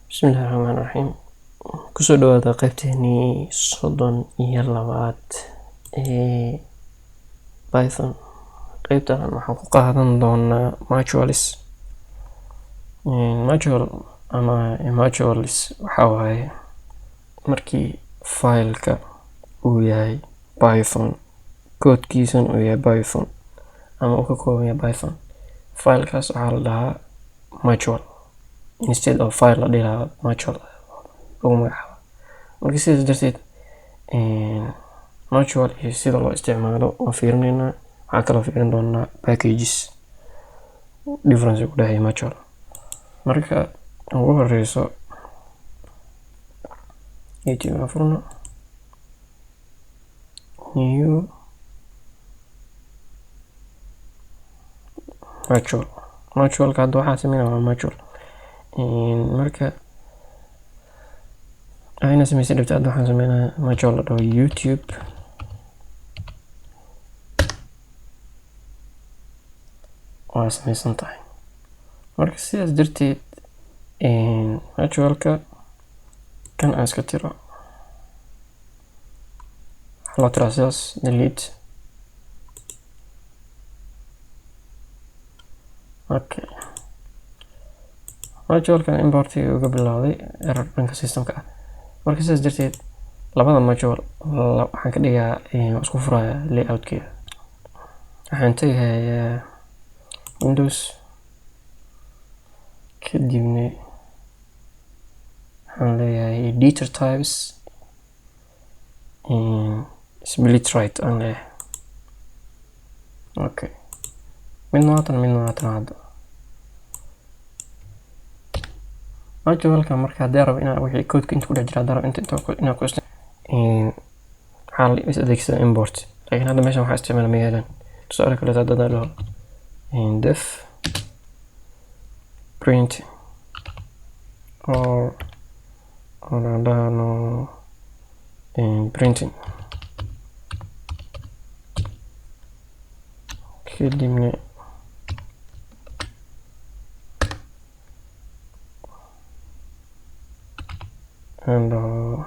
Bismillahi Raxmaani Raxiim. Kusoo dhawaada qaybteenii 32aad ee Python. Qaybtan waxaan ku qaadan doonaa modules. Module ama modules waxaa waaye markii file-ka uu yahay Python, koodkiisana uu yahay Python ama uu ka kooban yahay Python. File-kaas waxaa la dhahaa module instead of file la dhihi lahaa, module lagu magacaabo. Marka sidaas darteed module iyo sida loo isticmaalo waan fiirineynaa. Waxaan kaloo fiirin doonaa packages, difference u dhexeeya module. Marka ugu horeyso YouTube aan furno, new module. Module-ka hadda waxaa sameynaya waa module. Marka ayna sameysan dhibta, hadda waxaan sameynayaa module la dhaho YouTube. Waa sameysan tahay. Marka sidaas darteed module-ka kan aan iska tiro. Waxaa loo tiraa sidaas, delete. Okay. Module-kan import-iga uga bilowday error dhanka system-ka ah. Marka sidaas darteed labada module waxaan ka dhigaa, waan isku furayaa layout-keeda. Waxaan tegayaa Windows, kadibna waxaan leeyahay editor types, split right aan leeyahay. Okay. Midna waa tan, midna waa tan hadda. Module-ka marka haddii rabo inaan wixii code-ka inta ku dhex jira, haddii rabo inta inaan ku waxaa la is adeegsadaa import. Laakiin hadda meeshan waxaa isticmaala ma yeelan. Tusaale kale haddaan dhaho def print or aan dhahno printing, kadibna aan dhaho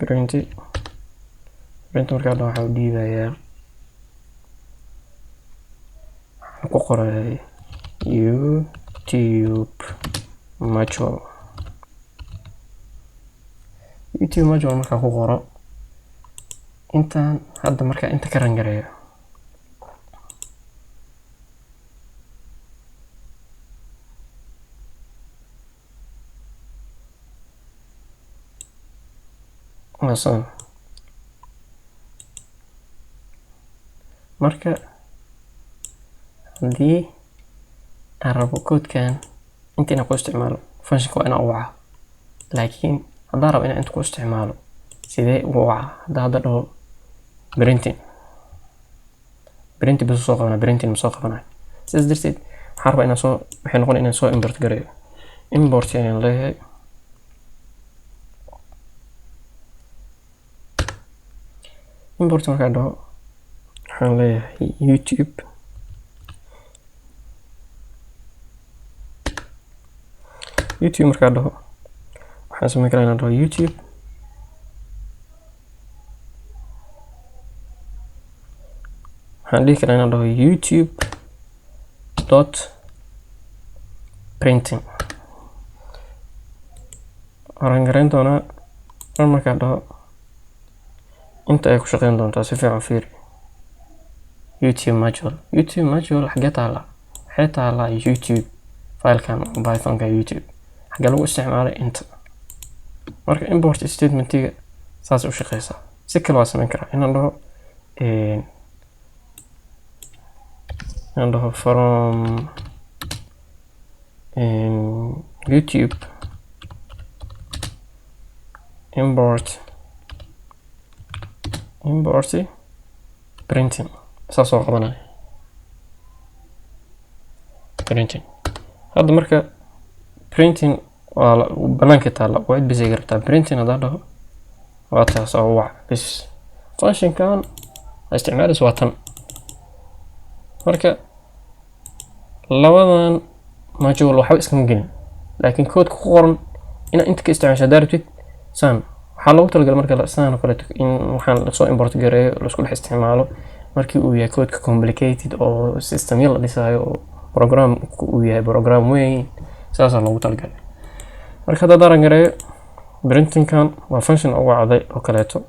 print print. Markaa dhaho, waxaa u dhiibayaa, waxaan ku qoray YouTube module. YouTube module markaa ku qoro intaan hadda, markaa inta ka run gareeyo, waa saan. Marka haddii aan rabo koodkan inta inaan ku isticmaalo, function-ka waa inaan u wacaa. Laakiin haddaan rabo inaan inta ku isticmaalo, sidee ugu wacaa? Haddaan hadda dhaho printing, printing bas soo qabanaya, printing ma soo qabanayo. Sidaas darteed waxaan rabaa inaan soo, waxay noqon inaan soo import gareeyo. Import ayaan leeyahay. Import markaan dhaho, waxaan leeyahay YouTube. YouTube markaan dhaho, waxaan sameyn karaa inaan dhaho YouTube waxaan dhihi karaa inaan dhaho YouTube dot printing. Waan gareyn doonaa. Run markaan dhaho, inta ay ku shaqeyn doontaa si fiican fiiri. YouTube module, YouTube module xagee taalaa? Waxay taalaa YouTube file-kan Python-ka YouTube. Xagee lagu isticmaalay? Inta. Marka import statement-iga saas u shaqeysaa. Si kale waa sameyn karaa inaan dhaho from YouTube import printing. Saas oo qabanaya printing hadda. Marka printing waa banaanka taalla, waa cid bisay rabtaa. Printing haddaan dhaho, waa taas oo wac bis. Functionkan ha isticmaalayso waa tan. Marka labadan Module waxba iskama gelin, laakiin code-ka ku qoran inaad inta ka isticmaasho haddaa rabtid. Saan waxaa loogu talagalay marka saan oo kaleeto in waxaan lasoo import gareeyo, laisku dhex isticmaalo markii uu yahay code-ka complicated oo systemyo la dhisaayo oo program uu yahay program weyn. Saasaa loogu talagalay. Marka haddaad run gareeyo, printingkan waa function ugu cday oo kaleeto,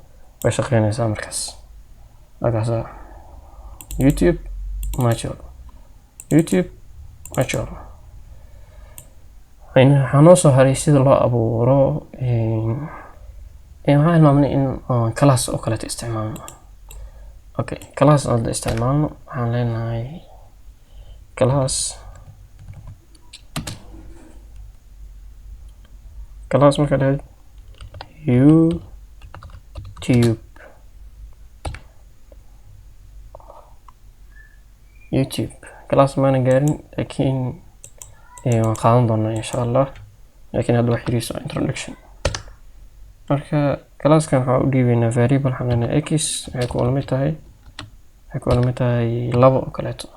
way shaqeynaysaa markaas. Markaasa YouTube module, YouTube module. Waxaa noo soo haray sida loo abuuro. Waxaan hilmaamnay in class oo kaleeto isticmaalno. Okay, class hadda isticmaalno. Waxaan leenahay class. Class markaa dhahayd YouTube, YouTube class maana gaarin, laakiin waan qaadan doonaa insha Allah. Laakiin hadda wax yariis oo introduction. Marka classkan waxaa u dhiibeynaa variable. Waxaan leenahay x waxay ku lamid tahay 2 oo kaleeto.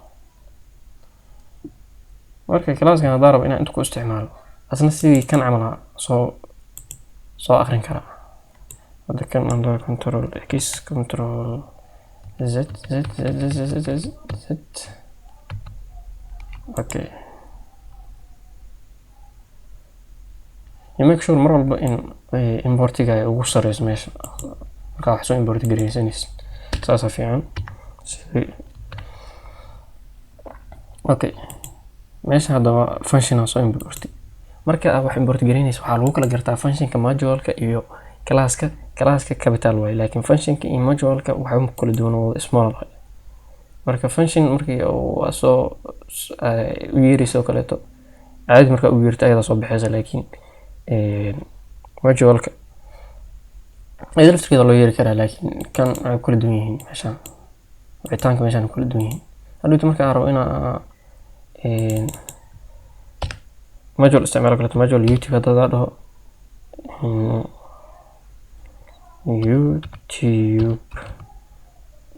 Marka classkan haddaan rabo inaan inta ku isticmaalo, asna sidii kan camal ah soo akrin karaa. Hadda kan aan dhaho control x, control z, z, z, z, z, z, z, z. Okay, you make sure mar walba in importiga ay ugu sareyso meesha markaa wax soo import gareysanaysa. Saasaa fiican. Okay, meesha haddaba function aan soo import. Marka aad wax import gareynayso, waxaa lagu kala gartaa functionka, module-ka iyo classka. Classka capital waaye, laakiin functionka iyo module-ka waxba ma kala duwan, wada small waaye. Marka function markii uu soo u yeerayso oo kaleeto, caadi markaa u yeerto ayadaa soo baxaysa, laakiin module-ka iyada laftirkeeda loo yeeri karaa, laakiin kan waxay ku kala duwan yihiin meeshaan, wicitaanka meeshaan ku kala duwan yihiin. Hadhowti marka aan rabo inaa module isticmaalo kaleeto, module YouTube hadda dhaho, YouTube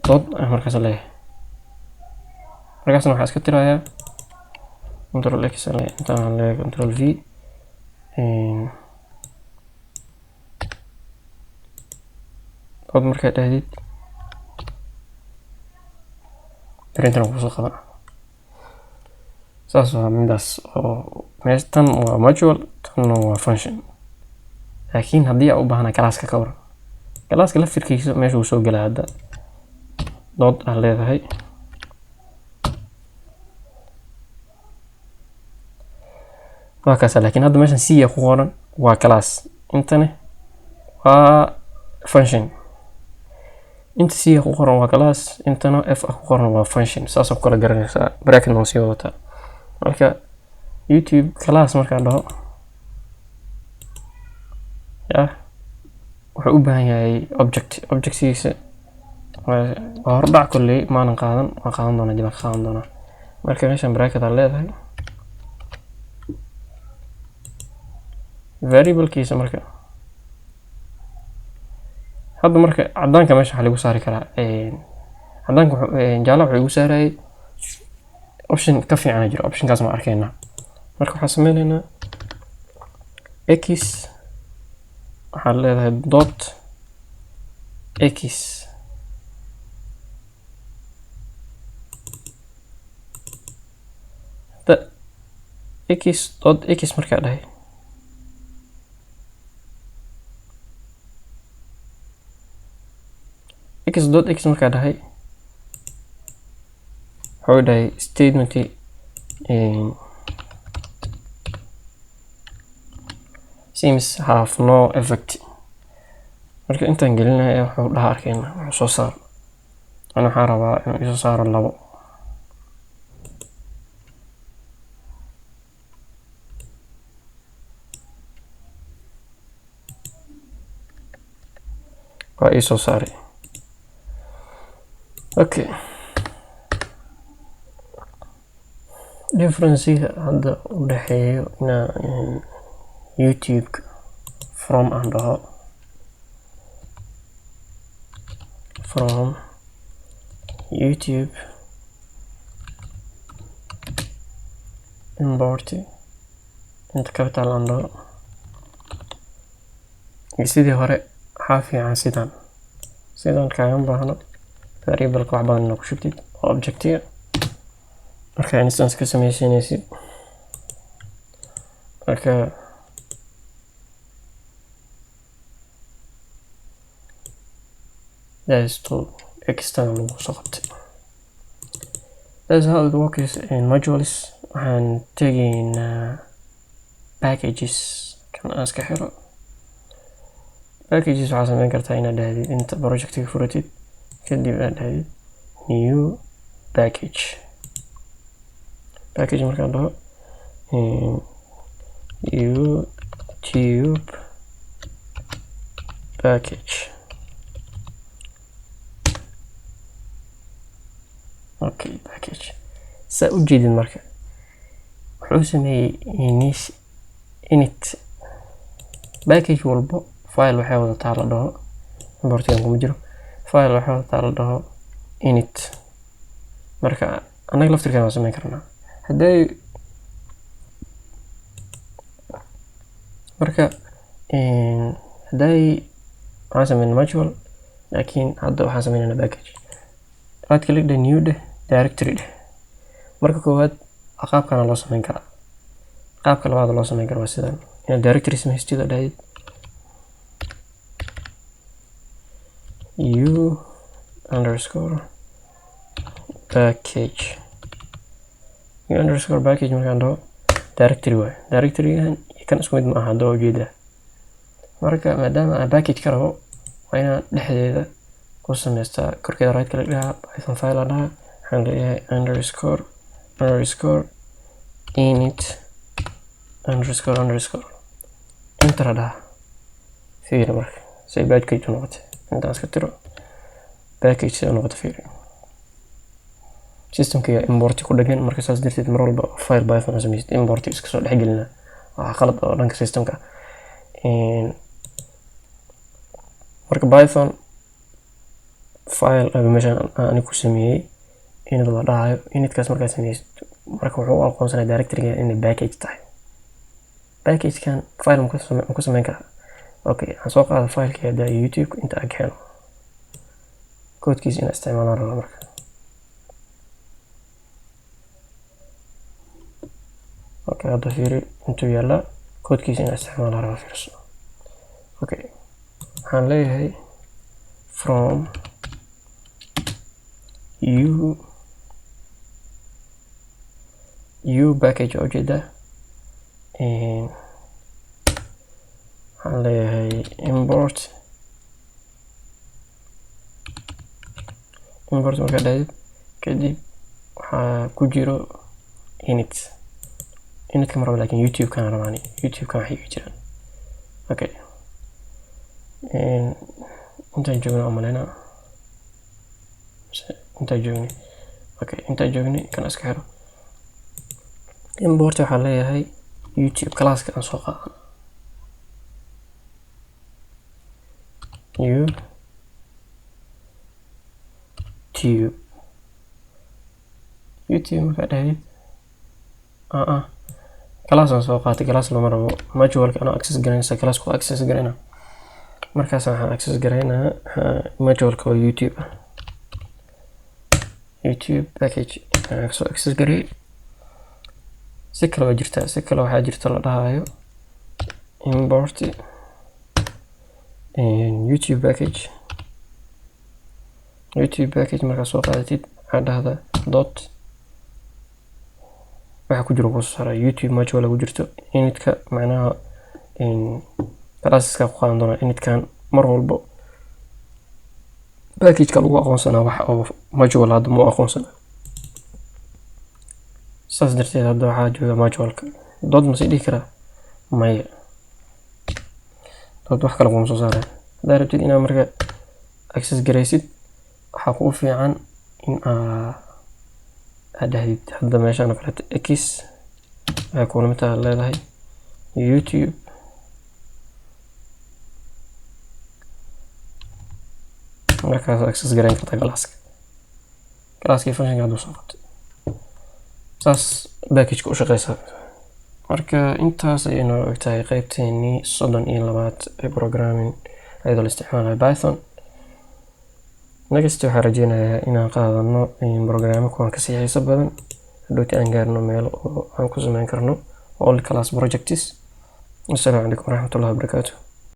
dot markaas leeyahay. Markaasna waxaa iska tirayaa control x, intaan leeyahay control v. Dot markaa dhahdid, printer kusoo qaban. Saas waa midaas oo meesha. Tan waa module, tanna waa function. Laakiin haddii aan u baahana classka, ka waran classka laftirkiisa? Meesha uu soo gelaa hadda dot aa leedahay. Waa kaasa. Laakiin hadda meeshan c ku qoran waa class, intane waa function. Inta c ku qoran waa class, intana f ku qoran waa function. Saasaa ku kala garanaysaa. Bracket waa sii wadataa. Marka YouTube class markaan dhaho, ya wuxuu u baahan yahay object. Objectgiisa waa hordhac kolley, maanan qaadan, waan qaadan doonaa, dib aan ka qaadan doonaa. Marka meeshan bracket aad leedahay, variablekiisa. Marka hadda marka cadaanka meesha waxaa lagu saari karaa cadaanka, jaalaha wuxuu igu saarayay. Option ka fiican jiro, optionkaas ma arkaynaa. Marka waxaan sameyneynaa x waxaad leedahay dot x. Hadda x dot x markaa dhahay, x dot x markaa dhahay, wuxuu dhahay statement seems have no effect. Marka intaan gelinaya wuxuu dhaha arkayna wuxuu soo saaro. Ana waxaan rabaa inuu isoo saaro 2. Waa ii soo saaray. Okay, differencega hadda u dhexeeyo inaa YouTube from aan dhaho, from YouTube Import inta capital aan dhaho iyo sidii hore waxaa fiican sidan. Sidan kaaga baahno variableka wax badan inaad ku shubtid oo objectiga marka instance ka sameysanaysid. Marka that is to external lagu soo qabtay. That's how it works in modules. Waxaan tegaynaa packages. Kan aan iska xiro. Packages waxaa sameyn kartaa inaad dhahdid inta projectiga furatid, kadib aad dhahdid new package. Package markaan dhaho YouTube package. Okay, package saa u jeedid. Marka wuxuu sameeyey init package walbo file waxay wadataa la dhaho, importigan kuma jiro, file waxay wadataa la dhaho init. Marka annaga laftirkeena waan sameyn karnaa hadday. Marka hadday waxaan sameynaa module, laakiin hadda waxaan sameynaynaa package. Right click dheh, new dheh, directory dheh. Marka koowaad qaabkana loo sameyn karaa. Qaabka labaad loo sameyn karo waa sidan: inaad directory samaystid oo dhahdid u_package. u_package markaan dhaho, directory waaye. Directorygan iyo kan isku mid ma aha hadda, waa ujeedaa. Marka maadaama aan package ka rabo, waa inaan dhexdeeda ku samaystaa. Korkeeda right click dhahaa, Python file aan dhahaa, waxaan leeyahay __init __, enter dhahaa. Fiiri marka say package u noqotay. Intaan iska tiro. Package say u noqotay fiiri. Systemka import ku dhagan. Marka saas darteed mar walba file Python aan samaysid, import iska soo dhex gelina. Waa qalad oo dhanka systemka. Marka Python file meeshaan ani ku sameeyey init la dhahayo. Initkaas markaa sameysid, marka wuxuu u aqoonsanaya directoryga inay package tahay. Packagekan file ma ku sameyn karaa? Okay, waxaan soo qaada filekii hadda YouTube inta aan keeno, koodkiisa inaan isticmaalaan raba. Marka okay, hadda fiiri intuu yaallaa koodkiisa inaan isticmaalaan raba, fiirso. Okay, waxaan leeyahay from u package waa ujeedaa. Waxaan leeyahay import. Import markaa dhahdid kadib, waxaa ku jiro init. Initka ma rabo, laakiin YouTube kana rabaan. YouTube kan waxay iga jiraan. Okay, intaan joogna umaleynaa intaan joognay. Okay, intaan joognay kan iska xiro. Import waxaa leeyahay YouTube classka aan soo qaadan, YouTube. YouTube markaa dhahdid, class aan soo qaatay, class lama rabo. Moduleka anoo access garanaysa class ku access garayna. Markaas waxaan access garaynaa moduleka oo YouTube ah. YouTube package ayaan kasoo access gareeyay. Si kale waa jirtaa. Si kale waxaa jirta la dhahayo import YouTube package. YouTube package markaa soo qaadatid, waxaa dhahdaa dot, waxa ku jiro kusoo saara YouTube module ku jirto initka. Macnaha classeska ku qaadan doonaa initkan. Mar walbo packageka lagu aqoonsanaa wax oo module hadda mu aqoonsana. Saas darteed hadda waxaa jooga moduleka dot. Ma sii dhihi karaa? Maya, dot wax kale kuma soo saaraya. Haddaa rabtid inaad marka access garaysid, waxaa kuu fiican in aad dhahdid hadda meeshaan oo kaleeto x waxay kula mid tahay leedahay YouTube. Markaas access garayn kartaa classka, classkii functionka hadduu soo qabtay. Saas package-ka u shaqeysaa. Marka intaas ayay noo egtahay qeybteenii 32aad ee programming iyadoo la isticmaalayo Python. Next waxaan rajeynayaa inaan qaadano programmo kuwan kasii xiiso badan, hadhowti aan gaarno meel oo aan ku sameyn karno all class projects. Assalaamu calaykum waraxmatullahi wabarakaatu.